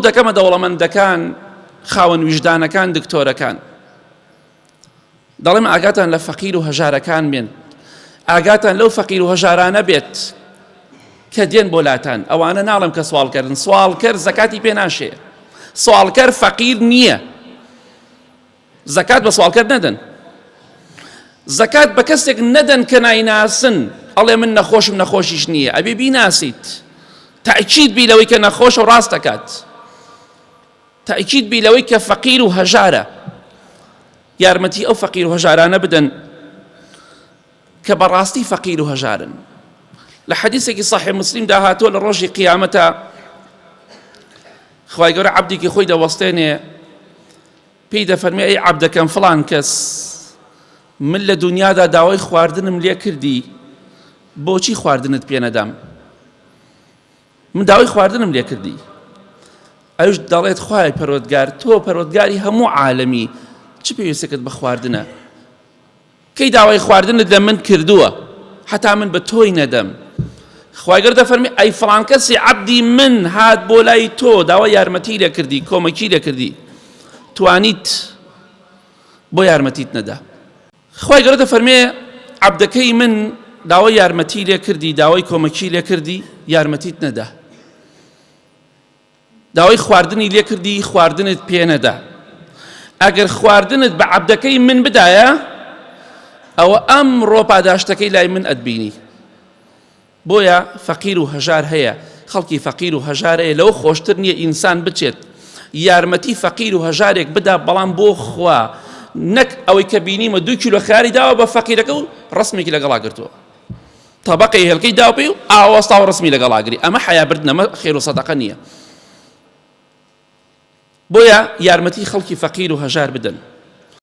دەکەمە دەوڵەمەندەکان، خاوەن ویژدانەکان، دکتۆرەکان. دەڵێم ئاگاتان لە فەقیر و هەژارەکان بێن. ئاگاتان لەو فەقیر و هەژارانە بێت کە دێن بۆ لاتان. ئەوانە ناڵێم کە سواڵکەرن. سواڵکەر زەکاتی پێ ناشێ. سواڵکەر فەقیر نییە. زەکات بە سواڵکەر نەدەن. زەکات بە کەسێک نەدەن کە نایناسن، ئەڵێ من نەخۆشم نەخۆشیش نییە، ئەبێ بیناسیت، تەئکید بی لەوەی کە نەخۆشە و ڕاست دەکات، تەئکید بی لەوەی کە فەقیر و هەژارە، یارمەتی ئەو فەقیر و هەژارانە بدەن کە بەڕاستی فەقیر و هەژارن. لە حەدیسێکی صحیح مسلمدا هاتووە لە ڕۆژی قیامەتە خوای گەورە عەبدێکی خۆی دەوەستێنێ پێی دەفەرمێ ئەی عەبدەکەم فڵان کەس من لە دونیادا داوای خواردنم لێ کردی بۆچی خواردنت پێ نەدام من داوای خواردنم لێ کردی ئەوش دەڵێت خوای پەروەردگار تۆ پەروەردگاری هەموو عالەمی چ پێویستێکت بە خواردنە کەی داوای خواردنت لە من کردووە هەتا من بە تۆی نەدەم؟ خوای گەورە دەفەرمی ئەی فڵان کەسی عەبدی من هات بۆ لای تۆ داوای یارمەتی لێ کردی کۆمەکی لێ کردی توانیت بۆ یارمەتیت نەدا خوای گەورە دەفەرمێ عەبدەکەی من داوای یارمەتی لێ کردی داوای کۆمەکی لێ کردی یارمەتیت نەدا داوای خواردنی لێ کردی خواردنت پێ نەدا ئەگەر خواردنت بە عەبدەکەی من بدایە ئەوە ئەمڕۆ پاداشتەکەی لای من ئەتبینی بۆیە فەقیر و هەژار هەیە خەڵکی فەقیر و هەژار هەیە لەوە خۆشتر نییە ئینسان بچێت یارمەتی فەقیر و هەژارێک بدا بەڵام بۆ خوا نەک ئەوەی کە بینیمە دوو کیلۆ خیاری داوە بە فەقیرەکە و ڕسمێکی لەگەڵا گرتووە تەبەقی هێلکەی داو پێی و ئاوەستا و ڕسمی لەگەڵ ئاگری ئەمە حەیا بردن ئەمە خێر و سەدەقە نییە بۆیە یارمەتی خەڵکی فەقیر و هەژار بدەن.